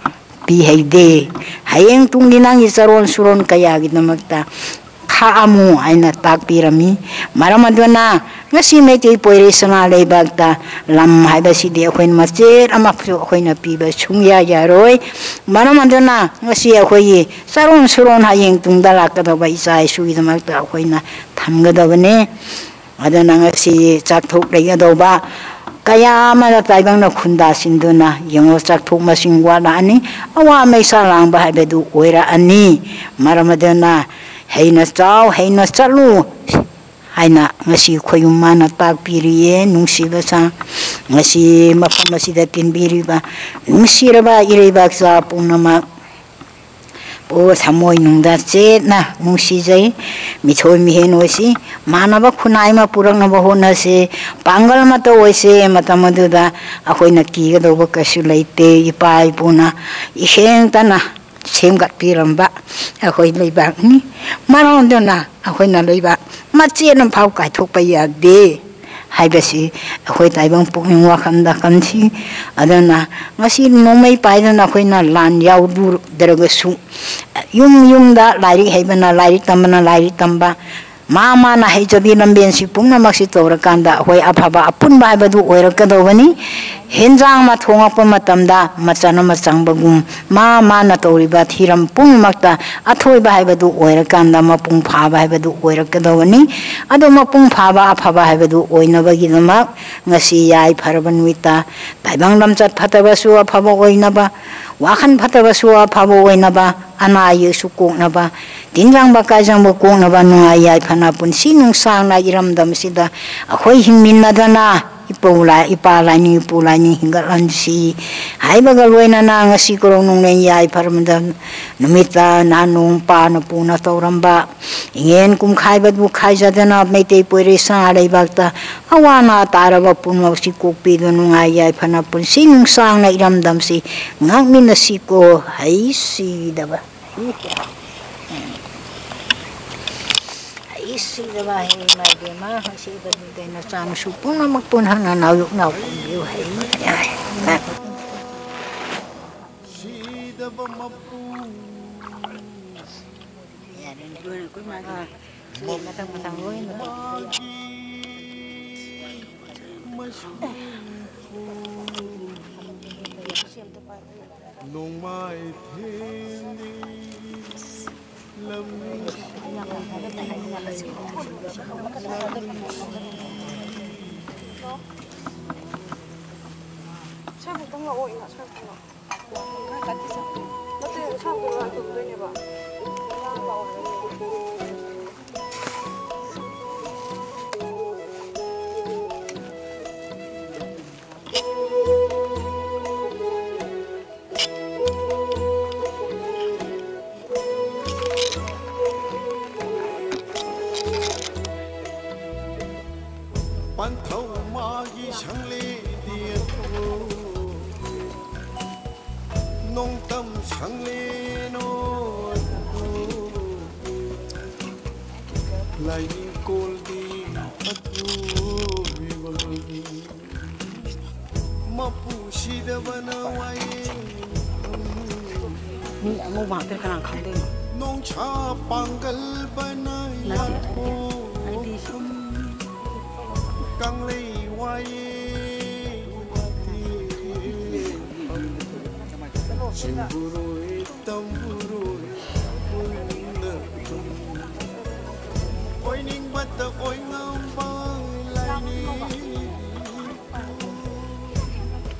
ꯄꯤꯍꯩꯗꯦ꯫ ꯍꯌꯦꯡ ꯇꯨꯡꯒꯤ ꯅꯪꯒꯤ ꯆꯔꯣꯟ ꯁꯨꯔꯣꯟ ꯀꯌꯥꯒꯤꯗꯃꯛꯇ ꯈꯥꯛꯑꯝꯃꯨ" ꯍꯥꯏꯅ ꯇꯥꯛꯄꯤꯔꯝꯃꯤ꯫ ꯃꯔꯝ ꯑꯗꯨꯅ ꯉꯁꯤ ꯃꯩꯇꯩ ꯄꯣꯏꯔꯩ ꯁꯅꯥ ꯂꯩꯕꯥꯛꯇ ꯂꯝ ꯍꯥꯏꯕꯁꯤꯗꯤ ꯑꯩꯈꯣꯏꯅ ꯃꯆꯦꯠ ꯑꯃꯁꯨ ꯑꯩꯈꯣꯏꯅ ꯄꯤꯕ ꯁꯨꯡꯌꯥ ꯌꯥꯔꯣꯏ꯫ ꯃꯔꯝ ꯑꯗꯨꯅ ꯉꯁꯤ ꯑꯩꯈꯣꯏꯒꯤ ꯆꯥꯔꯣꯟ ꯁꯨꯔꯣꯟ ꯍꯌꯦꯡ ꯇꯨꯡꯗ ꯂꯥꯛꯀꯗꯧꯕ ꯏꯆꯥ ꯏꯁꯨꯒꯤꯗꯃꯛꯇ ꯑꯩꯈꯣꯏꯅ ꯊꯝꯒꯗꯕꯅꯤ꯫ ꯑꯗꯨꯅ ꯉꯁꯤ ꯆꯥꯛꯊꯣꯛ ꯂꯩꯒꯗꯧꯕ ꯀꯌꯥ ꯑꯃꯅ ꯇꯥꯏꯕꯪꯅ ꯈꯨꯟꯗꯥꯁꯤꯟꯗꯨꯅ ꯌꯦꯡꯉꯣ, ꯆꯥꯛꯊꯣꯛ ꯃꯁꯤꯡ ꯋꯥꯠꯂꯛꯑꯅꯤ, ꯑꯋꯥ ꯃꯩꯁꯥ ꯂꯥꯡꯕ ꯍꯥꯏꯕꯗꯨ ꯑꯣꯏꯔꯛꯑꯅꯤ꯫ ꯃꯔꯝ ꯑꯗꯨꯅ ꯍꯩꯅ ꯆꯥꯎ, ꯍꯩꯅ ꯆꯠꯂꯨ ꯍꯥꯏꯅ ꯉꯁꯤ ꯈꯣꯌꯨꯝ ꯃꯥꯅ ꯇꯥꯛꯄꯤꯔꯤꯌꯦ꯫ ꯅꯨꯡꯁꯤꯕ ꯁꯥ ꯉꯁꯤ ꯃꯐꯝ ꯑꯁꯤꯗ ꯇꯤꯟꯕꯤꯔꯤꯕ ꯅꯨꯡꯁꯤꯔꯕ ꯏꯔꯩꯕꯥꯛ ꯆꯥ ꯄꯨꯝꯅꯃꯛ ꯄꯨ ꯊꯃꯣꯏꯅꯨꯡꯗ ꯆꯦꯠꯅ ꯅꯨꯡꯁꯤꯖꯩ꯫ ꯃꯤꯊꯣꯏ ꯃꯤꯍꯦꯟ ꯑꯣꯏꯁꯤ, ꯃꯥꯟꯅꯕ ꯈꯨꯟꯅꯥꯏ ꯑꯃ ꯄꯨꯔꯛꯅꯕ ꯍꯣꯠꯅꯁꯤ꯫ ꯄꯥꯡꯒꯜ ꯑꯃꯠꯇ ꯑꯣꯏꯁꯤ꯫ ꯃꯇꯝ ꯑꯗꯨꯗ ꯑꯩꯈꯣꯏꯅ ꯀꯤꯒꯗꯧꯕ ꯀꯩꯁꯨ ꯂꯩꯇꯦ꯫ ꯏꯄꯥ ꯏꯄꯨꯅ ꯏꯍꯦꯡꯇꯅ ꯁꯦꯝꯒꯠꯄꯤꯔꯝꯕ ꯑꯩꯈꯣꯏ ꯂꯩꯕꯥꯛꯅꯤ꯫ ꯃꯔꯝ ꯑꯗꯨꯅ ꯑꯩꯈꯣꯏꯅ ꯂꯩꯕꯥꯛ ꯃꯆꯦꯠ ꯑꯃꯐꯥꯎ ꯀꯥꯏꯊꯣꯛꯄ ꯌꯥꯗꯦ ꯍꯥꯏꯕꯁꯤ ꯑꯩꯈꯣꯏ ꯇꯥꯏꯕꯪ ꯄꯨꯛꯅꯤꯡ ꯋꯥꯈꯜꯗ ꯈꯟꯁꯤ꯫ ꯑꯗꯨꯅ ꯉꯁꯤ ꯅꯣꯡꯃꯩ ꯄꯥꯏꯗꯅ ꯑꯩꯈꯣꯏꯅ ꯂꯥꯟ ꯌꯥꯎꯔꯨꯗ꯭ꯔꯒꯁꯨ, ꯌꯨꯝ ꯌꯨꯝꯗ ꯂꯥꯏꯔꯤꯛ ꯍꯩꯕꯅ ꯂꯥꯏꯔꯤꯛ ꯇꯝꯕꯅ ꯂꯥꯏꯔꯤꯛ ꯇꯝꯕ, ꯃꯥ ꯃꯥꯅ ꯍꯩꯖꯕꯤ ꯂꯝꯕꯦꯟꯁꯤ ꯄꯨꯝꯅꯃꯛꯁꯤ ꯇꯧꯔꯀꯥꯟꯗ ꯑꯩꯈꯣꯏ ꯑꯐꯕ ꯑꯄꯨꯟꯕ ꯍꯥꯏꯕꯗꯨ ꯑꯣꯏꯔꯛꯀꯗꯧꯕꯅꯤ꯫ ꯍꯦꯟꯖꯥꯡ ꯑꯃ ꯊꯣꯡꯉꯛꯄ ꯃꯇꯝꯗ ꯃꯆꯟ ꯑꯃ ꯆꯪꯕꯒꯨꯝ, ꯃꯥ ꯃꯥꯅ ꯇꯧꯔꯤꯕ ꯊꯤꯔꯝ ꯄꯨꯝꯅꯃꯛꯇ ꯑꯊꯣꯏꯕ ꯍꯥꯏꯕꯗꯨ ꯑꯣꯏꯔꯀꯥꯟꯗ ꯃꯄꯨꯡ ꯐꯥꯕ ꯍꯥꯏꯕꯗꯨ ꯑꯣꯏꯔꯛꯀꯗꯧꯕꯅꯤ꯫ ꯑꯗꯨ ꯃꯄꯨꯡ ꯐꯥꯕ ꯑꯐꯕ ꯍꯥꯏꯕꯗꯨ ꯑꯣꯏꯅꯕꯒꯤꯗꯃꯛ ꯉꯁꯤ ꯌꯥꯏꯐꯔꯕ ꯅꯨꯃꯤꯠꯇ ꯇꯥꯏꯕꯪ ꯂꯝꯆꯠ ꯐꯠꯇꯕꯁꯨ ꯑꯐꯕ ꯑꯣꯏꯅꯕ, ꯋꯥꯈꯜ ꯐꯠꯇꯕꯁꯨ ꯑꯐꯕ ꯑꯣꯏꯅꯕ, ꯑꯅꯥ ꯑꯌꯦꯛꯁꯨ ꯀꯣꯛꯅꯕ, ꯇꯤꯟꯖꯪꯕ ꯀꯥꯏꯖꯪꯕ ꯀꯣꯛꯅꯕ, ꯅꯨꯡꯉꯥꯏ ꯌꯥꯏꯐꯅ ꯄꯨꯟꯁꯤ ꯅꯨꯡꯁꯥꯡꯅ ꯏꯔꯝꯗꯝꯁꯤꯗ ꯑꯩꯈꯣꯏ ꯍꯤꯡꯃꯤꯟꯅꯗꯅ ꯏꯄꯧ ꯂꯥꯏ-, ꯏꯄꯥ ꯂꯥꯏꯅꯤꯡ, ꯏꯄꯨ ꯂꯥꯏꯅꯤꯡ ꯍꯤꯡꯒꯠꯍꯟꯁꯤ ꯍꯥꯏꯕꯒ ꯂꯣꯏꯅꯅ ꯉꯁꯤ ꯀꯣꯔꯧ ꯅꯣꯡꯂꯦꯟ ꯌꯥꯏꯐꯔꯕꯗ ꯅꯨꯃꯤꯠꯇ ꯅꯍꯥꯟ ꯅꯣꯡ ꯄꯥꯅ ꯄꯨꯅ ꯇꯧꯔꯝꯕ ꯏꯉꯦꯟ ꯀꯨꯝꯈꯥꯏꯕꯗꯨ ꯈꯥꯏꯖꯗꯅ ꯃꯩꯇꯩ ꯄꯣꯏꯔꯩ ꯁꯅꯥ ꯂꯩꯕꯥꯛꯇ ꯑꯋꯥ ꯑꯅꯥ ꯇꯥꯔꯕ ꯄꯨꯝꯅꯃꯛꯁꯤ ꯀꯣꯛꯄꯤꯗꯨꯅ ꯅꯨꯡꯉꯥꯏ ꯌꯥꯏꯐꯅ ꯄꯨꯟꯁꯤ ꯅꯨꯡꯁꯥꯡꯅ ꯏꯔꯝꯗꯝꯁꯤ ꯉꯥꯛꯃꯤꯟꯅꯁꯤꯀꯣ꯫ ꯍꯩ ꯁꯤꯗꯕ꯫ ꯍꯩ ꯁꯤꯗꯕ ꯍꯩ ꯏꯃꯥ ꯏꯕꯦꯝꯃ, ꯍꯩ ꯁꯤꯗꯕ ꯅꯆꯥꯅꯁꯨ ꯄꯨꯝꯅꯃꯛ ꯄꯨꯟꯍꯟꯅ ꯅꯥꯎꯌꯣꯛ ꯅꯥꯎ ꯄꯨꯟꯕꯤꯌꯨ ꯍꯩ꯫ ꯁꯤꯗꯕ ꯃꯄꯨ꯫ ꯌꯥꯔꯦꯅꯦ꯫ ꯂꯣꯏꯔꯦ, ꯑꯩꯈꯣꯏ ꯃꯥꯒꯤ꯫ ꯑꯥ, ꯁꯤ ꯃꯊꯪ ꯃꯊꯪ ꯂꯣꯏꯅ ꯇꯧ꯫ ꯃꯥꯒꯤ ꯃꯁꯨ ꯅꯣꯡꯃꯥꯏꯊꯦꯝꯗꯤ ꯂꯝ ꯁ꯭ꯋꯥꯏꯐꯥꯎꯇꯪ ꯂꯥꯛꯑꯣ, ꯏꯃꯥ, ꯁ꯭ꯋꯥꯏꯐꯥꯎꯇꯪ ꯂꯥꯛꯑꯣ꯫ ꯅꯠꯇꯦ, ꯁ꯭ꯋꯥꯏꯐꯥꯎꯇꯪ ꯂꯥꯛꯑꯣ, ꯇꯨꯝꯗꯣꯏꯅꯦꯕ꯫ ꯄꯥꯟꯊꯧ ꯃꯥꯒꯤ ꯁꯪꯂꯦꯟꯗꯤ ꯑꯗꯨ, ꯅꯣꯡꯗꯝ ꯁꯪꯂꯦꯟꯅꯣ ꯑꯗꯨ, ꯂꯥꯏꯅꯤꯡꯀꯣꯜꯗꯤ ꯑꯗꯨ ꯃꯄꯨ ꯁꯤꯗꯕꯅ ꯋꯥꯏꯌꯦ꯫ ꯃꯤ ꯑꯉꯧꯕ ꯉꯥꯛꯇ ꯀꯅꯥ ꯈꯪꯗꯣꯏꯅꯣ? ꯅꯣꯡꯁꯥ ꯄꯥꯡꯒꯜꯕꯅ ꯅꯠꯇꯦ, ꯌꯥꯠꯄꯣ꯫ ꯑꯩꯗꯤ ꯁꯤ ꯀꯪꯂꯩ ꯋꯥꯏꯌꯦ꯫ ꯆꯤꯡꯕꯨꯔꯣꯏ ꯇꯝꯕꯨꯔꯣꯏ ꯄꯨꯟꯅ ꯑꯣꯏꯅꯤꯡꯕꯇ ꯑꯣꯏ ꯉꯝꯕ ꯂꯥꯏꯅꯤ꯫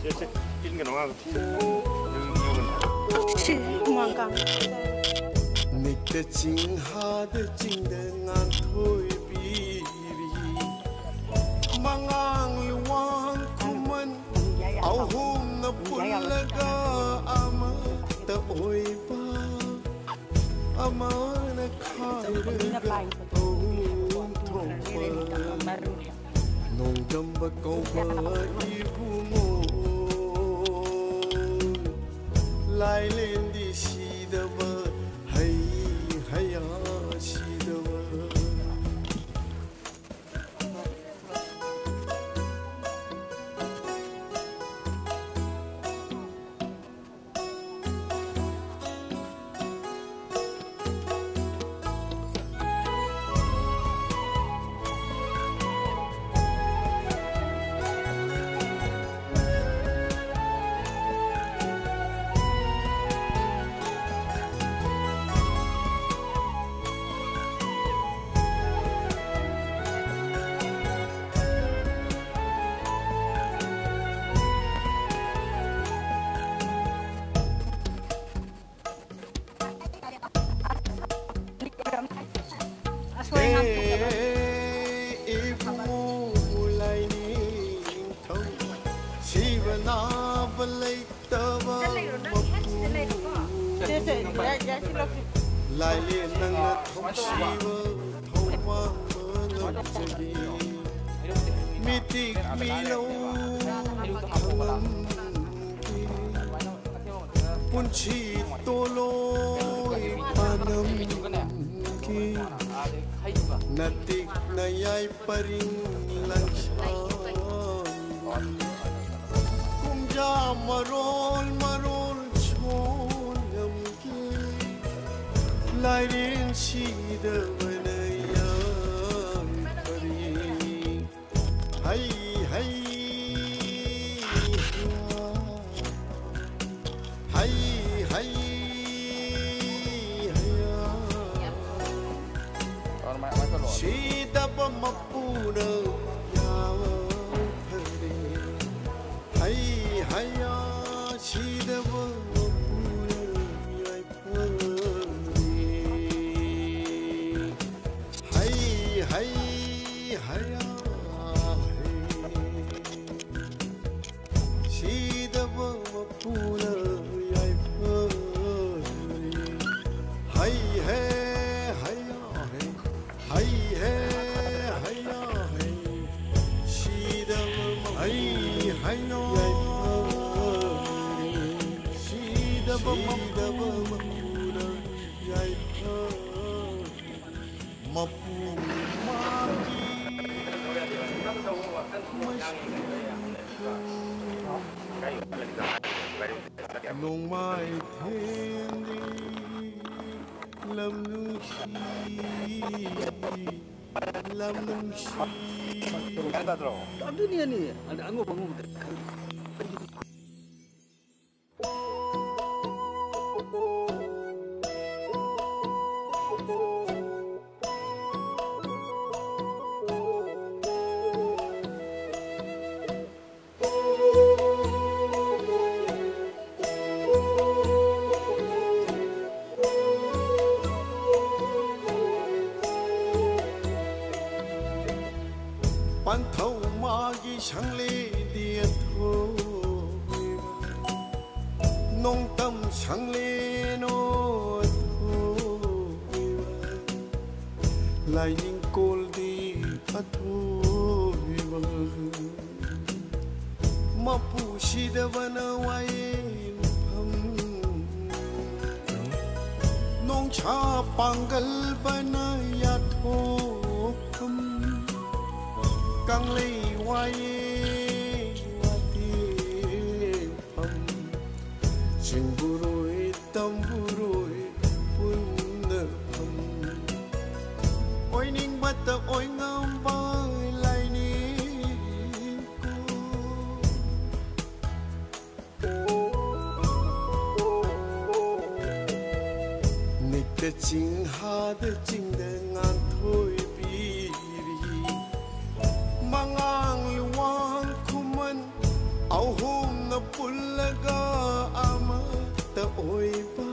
ꯁꯦ, ꯁꯦ, ꯏꯟꯒꯅꯨ, ꯉꯥꯏꯈꯣ꯫ ꯁꯤ ꯍꯨꯃꯥꯡ ꯀꯥꯡ꯫ ꯃꯤꯠꯇ ꯆꯤꯡꯍꯥꯗ ꯆꯤꯡꯗ ꯉꯥꯟꯊꯣꯏꯕꯤꯔꯤ꯫ ꯃꯉꯥꯡ ꯂꯨꯋꯥꯡ ꯈꯨꯃꯟ ꯑꯍꯨꯝꯅ ꯄꯨꯜꯂꯒ ꯑꯃꯠꯇ ꯑꯣꯏꯕ꯫ ꯑꯃꯅ ꯈꯥꯏꯔꯒ ꯑꯍꯨꯝ ꯊꯣꯛꯄ ꯅꯣꯡꯗꯝꯕ ꯀꯧꯕ ꯏꯕꯨꯡꯉꯣ꯫ ꯂꯥꯏꯂꯦꯟꯗꯤ ꯁꯤꯗꯕ ꯍꯩ ꯍꯩꯌꯥ ꯁꯤꯗꯕ꯫ ꯑꯦ, ꯏꯕꯨꯡꯉꯣ ꯂꯥꯏꯅꯤꯡꯊꯧ, ꯁꯤꯕ ꯅꯥꯕ ꯂꯩꯇꯕ ꯃꯄꯨ꯫ ꯂꯥꯏꯂꯦꯟ ꯅꯪꯅ ꯊꯧꯁꯤꯕ ꯊꯧꯕꯥꯡꯕ ꯉꯝꯖꯒꯦ꯫ ꯇꯤꯛꯃꯤꯂꯧ ꯈꯂꯝꯒꯤ ꯄꯨꯟꯁꯤ ꯇꯣꯂꯣꯏ ꯄꯥꯟꯗꯝꯒꯤ ꯅꯇꯤꯛ ꯅꯌꯥꯏ ꯄꯔꯤꯡ ꯂꯟꯁꯥꯡ ꯀꯨꯝꯖꯥ ꯃꯔꯣꯜ ꯃꯔꯣꯜ ꯁꯣꯟꯂꯝꯒꯤ ꯂꯥꯏꯔꯦꯟ ꯁꯤꯗꯕꯅ ꯌꯥꯏ ꯄꯔꯤꯡ ꯍꯩ ꯍꯩ ꯍꯩ ꯍꯩ ꯍꯩ ꯁꯤꯗꯕ ꯃꯄꯨꯅ ꯌꯥꯕ ꯐꯔꯦ ꯍꯩ ꯍꯩꯌꯥ ꯁꯤꯗꯕ ꯃꯄꯨꯅ ꯌꯥꯏꯐꯔꯦ ꯍꯩ ꯍꯩ ꯍꯩꯌꯥ ꯍꯩ ꯁꯤꯗꯕ ꯃꯄꯨꯅ ꯌꯥꯏꯐꯔꯦ ꯍꯩ ꯍꯦ ꯍꯩꯌꯥ ꯍꯩ ꯍꯩ ꯍꯦ ꯍꯩꯌꯥ ꯍꯩ ꯁꯤꯗꯕ ꯃꯄꯨꯅ ꯍꯩ ꯍꯩꯌꯥ ꯌꯥꯏꯐꯔꯦ ꯁꯤꯗꯕ ꯃꯄꯨꯅ ꯌꯥꯏꯐꯔꯦ ꯃꯄꯨ ꯃꯥꯒꯤ ꯅꯣꯡꯃꯥꯏ ꯊꯦꯡꯗꯤ ꯂꯝ ꯅꯨꯡꯁꯤ ꯂꯝ ꯅꯨꯡꯁꯤ ꯑꯗꯨꯅꯤ ꯑꯅꯤ ꯑꯉꯧꯕ ꯑꯉꯧꯕꯗ ꯄꯟꯊꯧ ꯃꯥꯒꯤ ꯁꯪꯂꯦꯟꯗꯤ ꯑꯊꯣꯏꯕ ꯅꯣꯡꯗꯝ ꯁꯪꯂꯦꯟ ꯑꯣꯏꯊꯣꯛꯏꯕ ꯂꯥꯏꯅꯤꯡꯀꯣꯜꯗꯤ ꯑꯊꯣꯏꯕ ꯃꯄꯨ ꯁꯤꯗꯕꯅ ꯋꯥꯌꯦꯟꯐꯝ, ꯅꯣꯡꯁꯥ ꯄꯥꯡꯒꯜꯕꯅ ꯌꯥꯊꯣꯛꯐꯝ, ꯀꯪꯂꯩ ꯋꯥꯌꯦ ꯋꯥꯇꯦꯝꯐꯝ, ꯆꯤꯡꯕꯨꯔꯣꯏ ꯇꯝꯕꯨꯔꯣꯏ ꯄꯨꯟꯅꯐꯝ, ꯑꯣꯏꯅꯤꯡꯕꯇ ꯑꯣꯏꯉꯝꯕ ꯂꯥꯏꯅꯤꯡꯀꯣ꯫ ꯅꯤꯛꯇ ꯆꯤꯡꯍꯥꯗ ꯆꯤꯡꯗ ꯉꯥꯟꯊꯣꯏꯕꯤꯔꯤ꯫ ꯃꯉꯥꯡ ꯂꯨꯋꯥꯡ ꯈꯨꯃꯟ ꯑꯍꯨꯝꯅ ꯄꯨꯜꯂꯒ ꯑꯃꯠꯇ ꯑꯣꯏꯕ,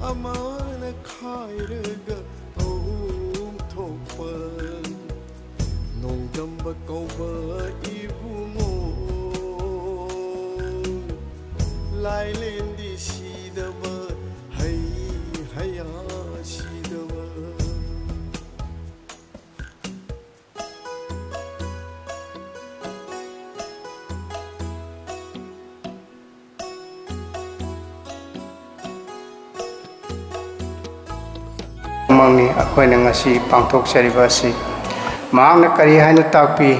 ꯑꯃꯅ ꯈꯥꯏꯔꯒ ꯑꯍꯨꯝ ꯊꯣꯛꯄ, ꯅꯣꯡꯗꯝꯕ ꯀꯧꯕ ꯏꯕꯨꯡꯉꯣ꯫ ꯂꯥꯏꯂꯦꯟꯗꯤ ꯁꯤꯗꯕ, ꯍꯩ ꯍꯩꯌꯥ ꯁꯤꯗꯕ꯫ ꯃꯛꯅꯤ ꯑꯩꯈꯣꯏꯅ ꯉꯁꯤ ꯄꯥꯡꯊꯣꯛꯆꯔꯤꯕ ꯑꯁꯤ꯫ ꯃꯍꯥꯛꯅ ꯀꯔꯤ ꯍꯥꯏꯅ ꯇꯥꯛꯄꯤ?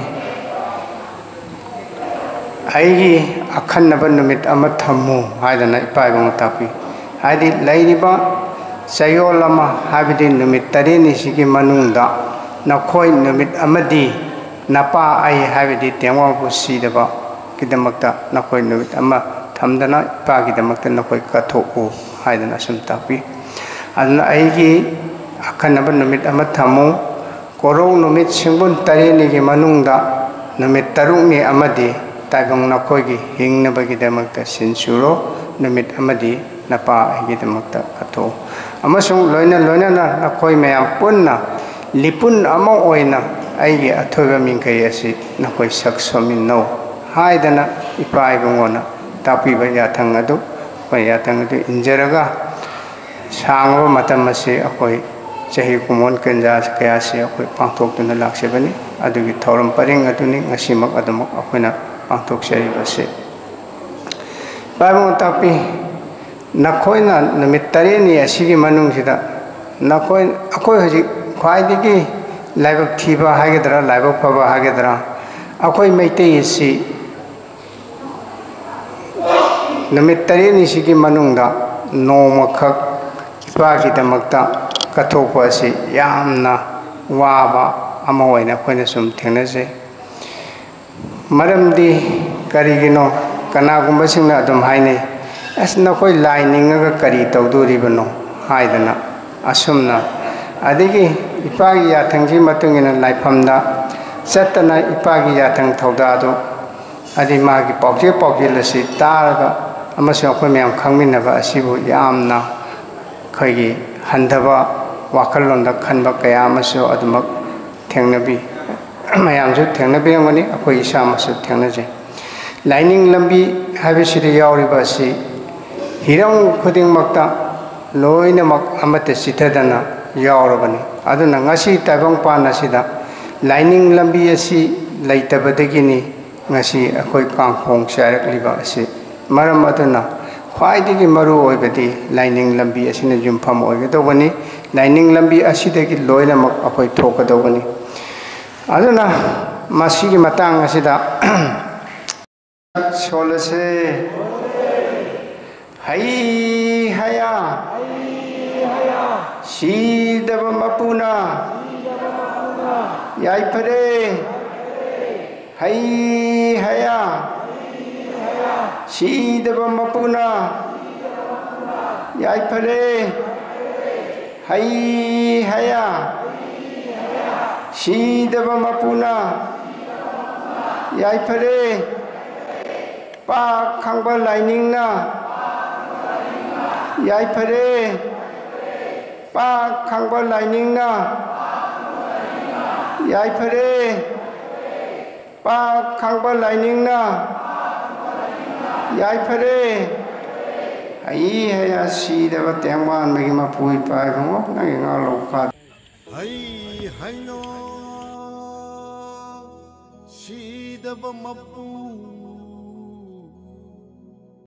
"ꯑꯩꯒꯤ ꯑꯈꯟꯅꯕ ꯅꯨꯃꯤꯠ ꯑꯃ ꯊꯝꯃꯨ" ꯍꯥꯏꯗꯅ ꯏꯄꯥ ꯏꯕꯨꯡꯉꯣ ꯇꯥꯛꯄꯤ꯫ ꯍꯥꯏꯗꯤ, ꯂꯩꯔꯤꯕ ꯆꯌꯣꯜ ꯑꯃ, ꯍꯥꯏꯕꯗꯤ ꯅꯨꯃꯤꯠ ꯇꯔꯦꯠꯅꯤꯁꯤꯒꯤ ꯃꯅꯨꯡꯗ ꯅꯈꯣꯏ ꯅꯨꯃꯤꯠ ꯑꯃꯗꯤ ꯅꯄꯥ ꯑꯩ, ꯍꯥꯏꯕꯗꯤ ꯇꯦꯡꯋꯥꯡꯕꯨ ꯁꯤꯗꯕꯒꯤꯗꯃꯛꯇ ꯅꯈꯣꯏ ꯅꯨꯃꯤꯠ ꯑꯃ ꯊꯝꯗꯅ ꯏꯄꯥꯒꯤꯗꯃꯛꯇ ꯅꯈꯣꯏ ꯀꯠꯊꯣꯛꯎ ꯍꯥꯏꯗꯅ ꯑꯁꯨꯝ ꯇꯥꯛꯄꯤ꯫ ꯑꯗꯨꯅ ꯑꯩꯒꯤ ꯑꯈꯟꯅꯕ ꯅꯨꯃꯤꯠ ꯑꯃ ꯊꯝꯃꯨ꯫ ꯀꯣꯔꯧ ꯅꯨꯃꯤꯠ ꯁꯤꯡꯒꯨꯟ ꯇꯔꯦꯠꯅꯤꯒꯤ ꯃꯅꯨꯡꯗ ꯅꯨꯃꯤꯠ ꯇꯔꯨꯛꯅꯤ ꯑꯃꯗꯤ ꯇꯥꯏꯕꯪ ꯅꯈꯣꯏꯒꯤ ꯍꯤꯡꯅꯕꯒꯤꯗꯃꯛꯇ ꯁꯤꯟ ꯁꯨꯔꯣ꯫ ꯅꯨꯃꯤꯠ ꯑꯃꯗꯤ ꯅꯄꯥ ꯑꯩꯒꯤꯗꯃꯛꯇ ꯀꯠꯊꯣꯛꯎ꯫ ꯑꯃꯁꯨꯡ ꯂꯣꯏꯅ ꯂꯣꯏꯅꯅ ꯅꯈꯣꯏ ꯃꯌꯥꯝ ꯄꯨꯟꯅ ꯂꯤꯄꯨꯟ ꯑꯃ ꯑꯣꯏꯅ ꯑꯩꯒꯤ ꯑꯊꯣꯏꯕ ꯃꯤꯡꯈꯩ ꯑꯁꯤ ꯅꯈꯣꯏ ꯁꯛ ꯁꯣꯝꯃꯤꯟꯅꯧ ꯍꯥꯏꯗꯅ ꯏꯄꯥ ꯏꯕꯨꯡꯉꯣꯅ ꯇꯥꯛꯄꯤꯕ ꯌꯥꯊꯪ ꯑꯗꯨ, ꯑꯩꯈꯣꯏ ꯌꯥꯊꯪ ꯑꯗꯨ ꯏꯟꯖꯔꯒ ꯁꯥꯡꯂꯕ ꯃꯇꯝ ꯑꯁꯤ ꯑꯩꯈꯣꯏ ꯆꯍꯤ ꯀꯨꯝꯑꯣꯟ ꯀꯨꯟꯖꯥ ꯀꯌꯥꯁꯤ ꯑꯩꯈꯣꯏ ꯄꯥꯡꯊꯣꯛꯇꯨꯅ ꯂꯥꯛꯆꯕꯅꯤ꯫ ꯑꯗꯨꯒꯤ ꯊꯧꯔꯝ ꯄꯔꯤꯡ ꯑꯗꯨꯅꯤ ꯉꯁꯤꯃꯛ ꯑꯗꯨꯃꯛ ꯑꯩꯈꯣꯏꯅ ꯄꯥꯡꯊꯣꯛꯆꯔꯤꯕꯁꯤ꯫ ꯏꯄꯥ ꯏꯕꯨꯡꯉꯣ ꯇꯥꯛꯄꯤ, ꯅꯈꯣꯏꯅ ꯅꯨꯃꯤꯠ ꯇꯔꯦꯠꯅꯤ ꯑꯁꯤꯒꯤ ꯃꯅꯨꯡꯁꯤꯗ ꯅꯈꯣꯏ, ꯑꯩꯈꯣꯏ ꯍꯧꯖꯤꯛ ꯈ꯭ꯋꯥꯏꯗꯒꯤ ꯂꯥꯏꯕꯛ ꯊꯤꯕ ꯍꯥꯏꯒꯗ꯭ꯔꯥ, ꯂꯥꯏꯕꯛ ꯐꯕ ꯍꯥꯏꯒꯗ꯭ꯔꯥ, ꯑꯩꯈꯣꯏ ꯃꯩꯇꯩ ꯑꯁꯤ ꯅꯨꯃꯤꯠ ꯇꯔꯦꯠꯅꯤꯁꯤꯒꯤ ꯃꯅꯨꯡꯗ ꯅꯣꯡꯃꯈꯛ ꯏꯄꯥꯒꯤꯗꯃꯛꯇ ꯀꯠꯊꯣꯛꯄ ꯑꯁꯤ ꯌꯥꯝꯅ ꯋꯥꯕ ꯑꯃ ꯑꯣꯏꯅ ꯑꯩꯈꯣꯏꯅ ꯁꯨꯝ ꯊꯦꯡꯅꯖꯩ꯫ ꯃꯔꯝꯗꯤ ꯀꯔꯤꯒꯤꯅꯣ? ꯀꯅꯥꯒꯨꯝꯕꯁꯤꯡꯅ ꯑꯗꯨꯝ ꯍꯥꯏꯅꯩ, "ꯑꯁ, ꯅꯈꯣꯏ ꯂꯥꯏ ꯅꯤꯡꯉꯒ ꯀꯔꯤ ꯇꯧꯗꯣꯔꯤꯕꯅꯣ?" ꯍꯥꯏꯗꯅ꯫ ꯑꯁꯨꯝꯅ, ꯑꯗꯒꯤ ꯏꯄꯥꯒꯤ ꯌꯥꯊꯪꯒꯤ ꯃꯇꯨꯡ ꯏꯟꯅ ꯂꯥꯏꯐꯝꯗ ꯆꯠꯇꯅ ꯏꯄꯥꯒꯤ ꯌꯥꯊꯪ ꯊꯧꯗꯥꯗꯨ, ꯑꯗꯩ ꯃꯥꯒꯤ ꯄꯥꯎꯖꯦꯜ ꯄꯥꯎꯖꯦꯜ ꯑꯁꯤ ꯇꯥꯔꯒ ꯑꯃꯁꯨꯡ ꯑꯩꯈꯣꯏ ꯃꯌꯥꯝ ꯈꯪꯃꯤꯟꯅꯕ ꯑꯁꯤꯕꯨ ꯌꯥꯝꯅ ꯑꯩꯈꯣꯏꯒꯤ ꯍꯟꯊꯕ ꯋꯥꯈꯜꯂꯣꯟꯗ ꯈꯟꯕ ꯀꯌꯥ ꯑꯃꯁꯨ ꯑꯗꯨꯃꯛ ꯊꯦꯡꯅꯕꯤ꯫ ꯃꯌꯥꯝꯁꯨ ꯊꯦꯡꯅꯕꯤꯔꯝꯒꯅꯤ, ꯑꯩꯈꯣꯏ ꯏꯁꯥꯃꯛꯁꯨ ꯊꯦꯡꯅꯖꯩ꯫ ꯂꯥꯏꯅꯤꯡ ꯂꯝꯕꯤ ꯍꯥꯏꯕꯁꯤꯗ ꯌꯥꯎꯔꯤꯕ ꯑꯁꯤ ꯍꯤꯔꯝ ꯈꯨꯗꯤꯡꯃꯛꯇ ꯂꯣꯏꯅꯃꯛ ꯑꯃꯠꯇ ꯆꯤꯊꯗꯅ ꯌꯥꯎꯔꯕꯅꯤ꯫ ꯑꯗꯨꯅ ꯉꯁꯤ ꯇꯥꯏꯕꯪꯄꯥꯟ ꯑꯁꯤꯗ ꯂꯥꯏꯅꯤꯡ ꯂꯝꯕꯤ ꯑꯁꯤ ꯂꯩꯇꯕꯗꯒꯤꯅꯤ ꯉꯁꯤ ꯑꯩꯈꯣꯏ ꯀꯥꯡꯈꯣꯡ ꯆꯥꯏꯔꯛꯂꯤꯕ ꯑꯁꯤ꯫ ꯃꯔꯝ ꯑꯗꯨꯅ ꯈ꯭ꯋꯥꯏꯗꯒꯤ ꯃꯔꯨ ꯑꯣꯏꯕꯗꯤ ꯂꯥꯏꯅꯤꯡ ꯂꯝꯕꯤ ꯑꯁꯤꯅ ꯌꯨꯝꯐꯝ ꯑꯣꯏꯒꯗꯧꯕꯅꯤ꯫ ꯂꯥꯏꯅꯤꯡ ꯂꯝꯕꯤ ꯑꯁꯤꯗꯒꯤ ꯂꯣꯏꯅꯃꯛ ꯑꯩꯈꯣꯏ ꯊꯣꯛꯀꯗꯧꯕꯅꯤ꯫ ꯑꯗꯨꯅ ꯃꯁꯤꯒꯤ ꯃꯇꯥꯡ ꯑꯁꯤꯗ ꯁꯣꯜꯂꯁꯦ꯫ ꯍꯩ ꯍꯌꯥ, ꯁꯤꯗꯕ ꯃꯄꯨꯅ ꯌꯥꯏꯐꯔꯦ꯫ ꯍꯩ ꯍꯌꯥ, ꯁꯤꯗꯕ ꯃꯄꯨꯅ ꯌꯥꯏꯐꯔꯦ꯫ ꯍꯩ ꯍꯌꯥ, ꯁꯤꯗꯕ ꯃꯄꯨꯅ ꯌꯥꯏꯐꯔꯦ꯫ ꯄꯥꯛ ꯈꯪꯕ ꯂꯥꯏꯅꯤꯡꯅ ꯌꯥꯏꯐꯔꯦ꯫ ꯄꯥꯛ ꯈꯪꯕ ꯂꯥꯏꯅꯤꯡꯅ ꯌꯥꯏꯐꯔꯦ꯫ ꯄꯥꯛ ꯈꯪꯕ ꯂꯥꯏꯅꯤꯡꯅ ꯌꯥꯏꯐꯔꯦ꯫ ꯍꯩ ꯍꯩꯌꯥ ꯁꯤꯗꯕ ꯇꯦꯡꯕꯥꯟꯕꯒꯤ ꯃꯄꯨ ꯏꯄꯥ ꯏꯕꯨꯡꯉꯣ ꯅꯪꯒꯤ ꯉꯥ ꯂꯧꯈꯥ꯫ ꯍꯩ ꯍꯩꯅꯣ ꯁꯤꯗꯕ ꯃꯄꯨ